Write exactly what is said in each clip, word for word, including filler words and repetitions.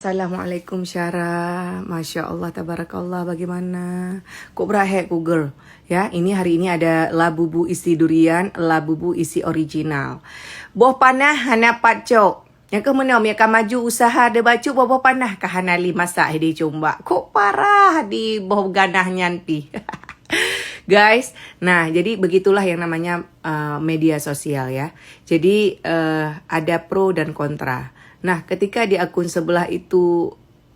Assalamualaikum Syara. Masya Allah, tabarakallah, bagaimana? Kok brat hek ku girl? Ya, ini hari ini ada labubu isi durian, labubu isi original. Boh panah hana pat cok. Nyang keuh meunoe, ya ka maju usaha de bacut boh-boh panah ka hana lé masak hideh cumbak. Kok parah di boh ganah nyan pih. Guys, nah jadi begitulah yang namanya uh, media sosial ya. Jadi uh, ada pro dan kontra. Nah, ketika di akun sebelah itu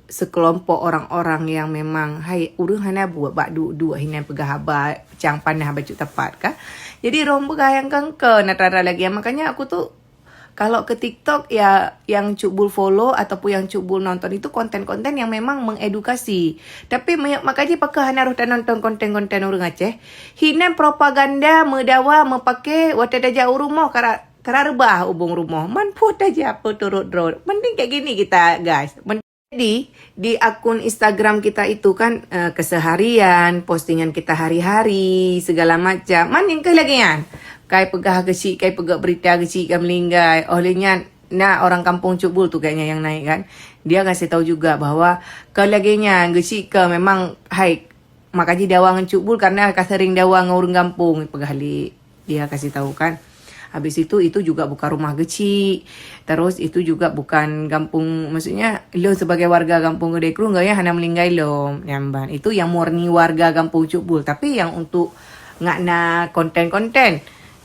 sekelompok orang-orang yang memang hai ureuëng hana buet bak duek-duek hinan peugah haba cang panah bacut tepat ka. Jadi rong peugah yang kengke na tara lagi. Makanya aku tu kalau ke TikTok ya yang Cuk Bul follow ataupun yang Cuk Bul nonton itu konten-konten yang memang mengedukasi. Tapi me- makanya pakah hana roh tanonton konten-konten ureuëng Aceh. Hinan propaganda, meudawa, meupakai watée tajak u rumoh kara kara reubah ubung rumoh. Man pun tajak apa turut droe. Mending kayak gini kita guys. Jadi di akun Instagram kita itu kan uh, keseharian, postingan kita hari-hari, segala macam. Man yang ke lagi kan? Kai peugah kecik, kai peugah berita kecik, kai meninggal. Oh leh nyan, nah orang kampung Cuk Bul tu kayaknya yang naik kan. Dia kasih tahu juga bahwa ke lagi nyan kecik ke memang hai makajih dawa ngon Cuk Bul karena ka sering dawa ngon ureuëng gampông peugah lé dia kasih tahu kan. Habis itu itu juga bukan rumah kecik. Terus itu juga bukan gampông, maksudnya lo sebagai warga gampông Gede Kru enggak ya hana meninggai lom nyamban. Itu yang murni warga gampông Cuk Bul. Tapi yang untuk ngakna konten-konten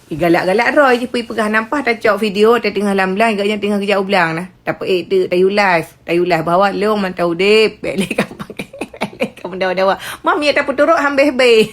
Igalak-galak droe jih pui peugah nampah tacok video teuteungoh lam blang, geuh nyan teungoh geujak u blang nah. Tapeuék teuk tayu live, tayu live bahwa lôn mantong udép, bèk lé gampang, bèk lé gampang dawa-dawa. Mam ya tapeuturot hambeh bei.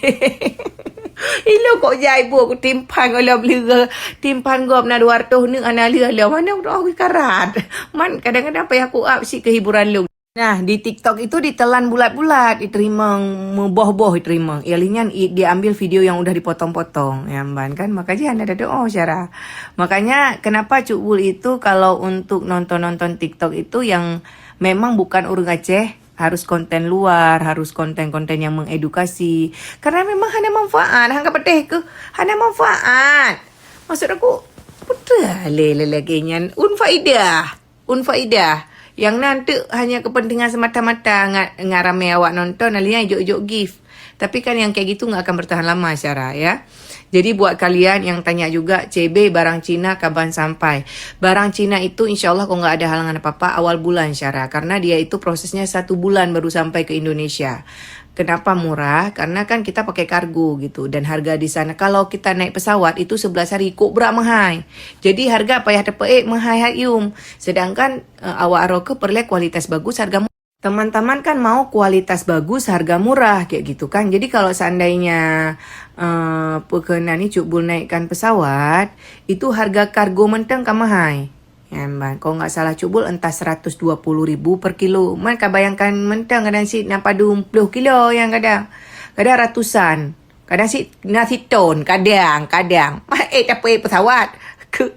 Ilo kok jai bu aku timphan goh lom leuga, timphan gob na dua ratus neuk ana leuga lom. Mana udah aku karat. Man kadang-kadang payah aku up si kehiburan lôn. Nah, di TikTok itu ditelan bulat-bulat, diterimong, meuboh-boh diterimong. Ia linyan diambil video yang udah dipotong-potong, ya ban kan? Maka jih anda dah doa cara. Makanya kenapa Cuk Bul itu kalau untuk nonton-nonton TikTok itu yang memang bukan urang Aceh, harus konten luar, harus konten-konten yang mengedukasi. Karena memang hana manfaat, hangga pedeh ke hana manfaat. Maksud aku, putra le lelaki nyan un faidah. Unfaidah. Yang nan tu hanya kepentingan semata-mata ngat, ngat ramai awak nonton, alian jok-jok gift. Tapi kan yang kayak gitu nggak akan bertahan lama, Syara, ya. Jadi buat kalian yang tanya juga, C B barang Cina kapan sampai? Barang Cina itu insya Allah kalau nggak ada halangan apa-apa awal bulan, Syara. Karena dia itu prosesnya satu bulan baru sampai ke Indonesia. Kenapa murah? Karena kan kita pakai kargo gitu. Dan harga di sana, kalau kita naik pesawat itu sebelas hari, kok berat mahai. Jadi harga payah tepeek mahai hayum. Sedangkan uh, awak aroke perlu kualitas bagus harga murah. Teman-teman kan mau kualitas bagus harga murah kayak gitu kan. Jadi kalau seandainya uh, perkenan ni Cuk Bul naikkan pesawat, itu harga kargo menteng ka mahai. Nyan ban, kalau nggak salah Cuk Bul entah seratus dua puluh ribu per kilo. Man ka bayangkan menteng kadang sit na padum puluh kilo yang kadang. Kadang ratusan. Kadang sit na siton, kadang, kadang. Eh tapi pesawat. Ke,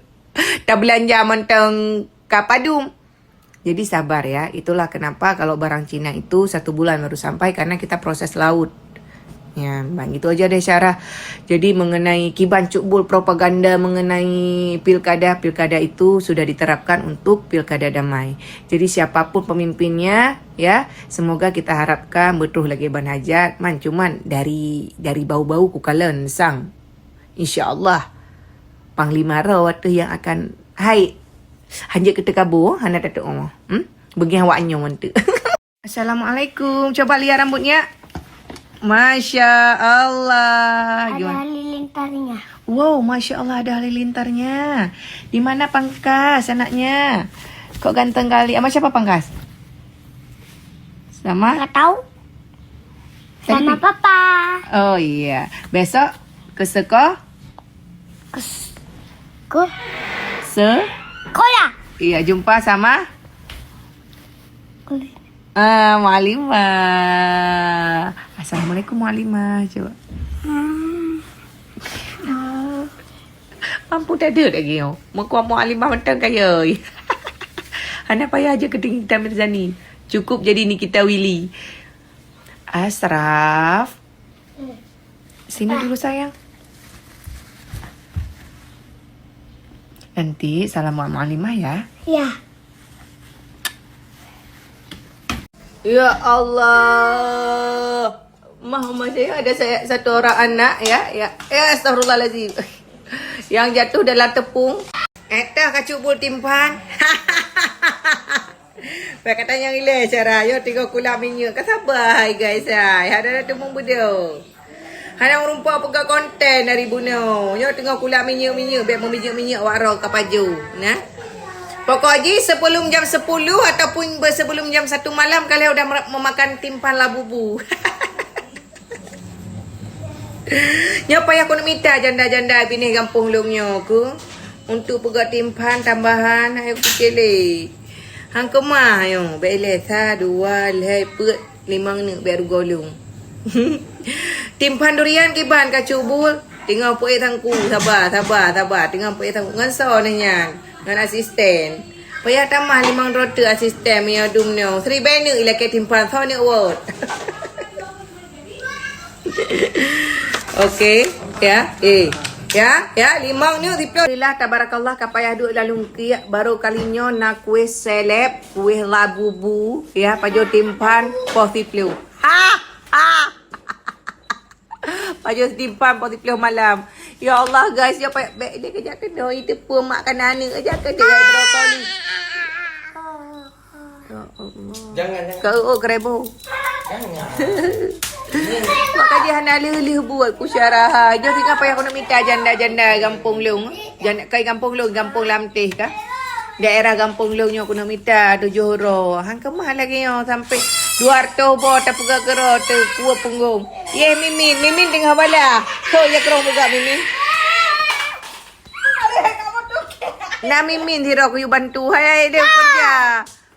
dah belanja menteng ka padum. Jadi sabar ya, itulah kenapa kalau barang Cina itu satu bulan baru sampai karena kita proses laut. Ya, bang itu aja deh Syara. Jadi mengenai kiban Cuk Bul propaganda mengenai pilkada, pilkada itu sudah diterapkan untuk pilkada damai. Jadi siapapun pemimpinnya ya, semoga kita harapkan betul lagi ban hajat man cuman dari dari bau-bau ku kalen sang. Insya Allah panglima roh waktu yang akan hai hanjat kita kabu hana tatu'oh. Hmm? Bagi awak nyoman tu. Assalamualaikum. Coba lihat rambutnya. Masya Allah. Ada halilintarnya. Wow, Masya Allah ada halilintarnya. Di mana Pangkas anaknya? Kok ganteng kali. Sama siapa Pangkas? Sama? Nggak tahu. Sama Papa. Oh iya. Besok ke sekolah? Ke, ke? Se? Sekolah. Iya, jumpa sama? Ah, Mualimah. Assalamualaikum Mualimah. Coba. Hmm. Oh. Mampu tak ada lagi. Muka Mualimah macam kaya. Hana payah aja ke tinggi kita Mirzani. Cukup jadi Nikita Willy. Ashraf. Sini dulu sayang. Nanti salam buat Mualimah ya. Ya. Ya Allah. Mah, mah saya ada saya, satu orang anak, ya, ya. Ya, astagfirullahalazim. Yang jatuh dalam tepung. Eta kacuk bul timphan. Pakatan nyang ilée cara, yo tinggal kulak minyeuk. Ka sabar, hai guys, hai. Hana ada tepung beudôh. Hana ureueng po peugah konten dari bunoe. Nyoe teungoh kulak minyeuk-minyeuk, bèk meumijeuek minyeuk awak droe ka pajoh. Nah. Pokok jih sebelum jam sepuluh ataupun be-, sebelum jam satu malam kalian udah mer-, memakan timphan labubu. Nyoe payah keuneuk mita janda-janda binéh gampông lôn nyoe ku. Untuk peugah timphan tambahan, hai ku célék. Han keumah nyoe, bèk ilée sa, dua, lhèe, peuet. Limong neuk bèk rugoe lôn. Timphan durian kiban kacuk bul. Teungoh peuék sangku, sabar, sabar, sabar. Teungoh peuék sangku ngon soe nyan? Ngon asisten. Payah tamah limong droe teuk asisten meunyoe dum nyoe. Siribèe neuk ilakèe timphan, soe neuk wot. Oke, ya, eh. Ya, ya, limong neuk siplôh. Alhamdulillah, tabarakallah, ka payah duek lam lungkiek, baru kali nyoe na kueh seleb. Kueh labubu, ya, pajoh timphan, poh siplôh. Ha! Ha! Pajoh timphan, poh siplôh malam. Ya Allah, guys, ya, payah bèk dia kejak keunoe, itu pun mak kana aneuk kejak keunoe, ya, brokoli. Ya Allah. Jangan, jangan. Kau, oh, kerebong. Jangan. Mak kaji hana leuh-leuh buet ku syaraha. Jom singa payah keuneuk mita janda-janda gampông lôn. Janda kai gampông lôn, gampông Lamteh ka. Daerah gampông lôn nyoe keuneuk mita tujoh uroe. Han keumah lagèe nyoe sampai dua ratus boh tapeugah keudroe teukue punggong. Yeh Mimin, Mimin teungoh bala. Ho ya keurong buka Mimin. Na Mimin sidroe kuyue bantu. Hai, hai, dia kerja.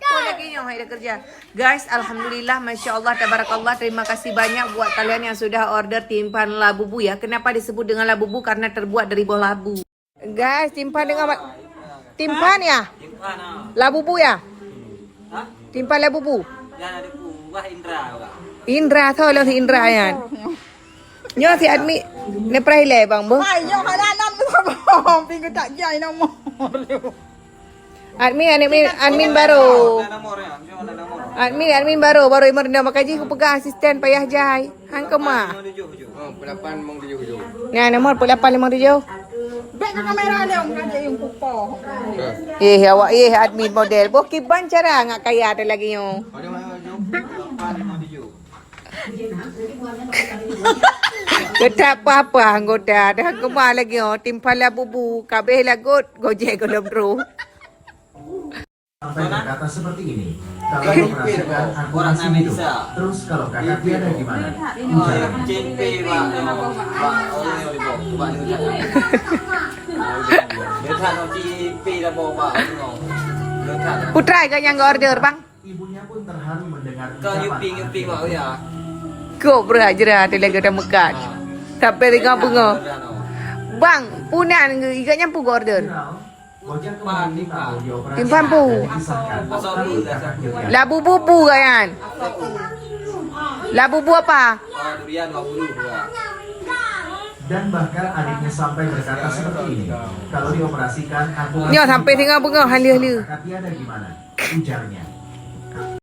Oh, lagi nyoe hai dia kerja. Guys, alhamdulillah, masya Allah, tabarakallah. Terima kasih banyak buat kalian yang sudah order timphan labubu ya. Kenapa disebut dengan labubu? Karena terbuat dari buah labu. Guys, timphan dengan ma-, timphan ya? Timphan, ah. Labubu ya? Hah? Timphan labubu. Yan ada ku, wah Indra, wah. Indra, tho lo si Indra yan. Nyoe si admin, ni pernah ilée bang bu. Hai, nyoe hana nam tu bang. Pinggul tak jai nomor. Admin, admin, admin baru. Ada nomor ya, nyoe ada nomor. Admin, admin baru, baru meureunoe maka jih kupeugah asisten payah jai. Han keumah. Lima tujuh tujuh. Oh, pukul lapan limong tujuh tujuh. Nah, nomor pukul lapan limong tujuh. Bèk ka kamera dia, orang kerja yang kupoh. Eh, awak, eh, admin model. Boh kiban cara ngak kaya ada lagi nyoe. Ada mana tujuh? Lapan limong tujuh. Ketak apa-apa anggota. Dah keumah lagi, oh. Timphan labubu. Kabeh lagot. Gojek golom dro. Sampai berkata seperti ini. Kalau dioperasikan, aku masih hidup. Terus kalau kakak tiada gimana? Ujar. Putra ke nyang order, bang? Ibunya pun terharu mendengar ucapan anaknya. Kok berat jerah tu lagi dah mekat. Sampai tengah bengong. Bang, punan ke iga nyampu ke order? Viral, Gojek kembali tak mau dioperasi dan disahkan. Labubu kan? Labubu apa? Dan bahkan adiknya sampai berkata seperti ini, kalau dioperasikan, aku masih hidup. Nyoe sampai tengah bengong, halih-halih. Kakak tiada gimana? Ujarnya.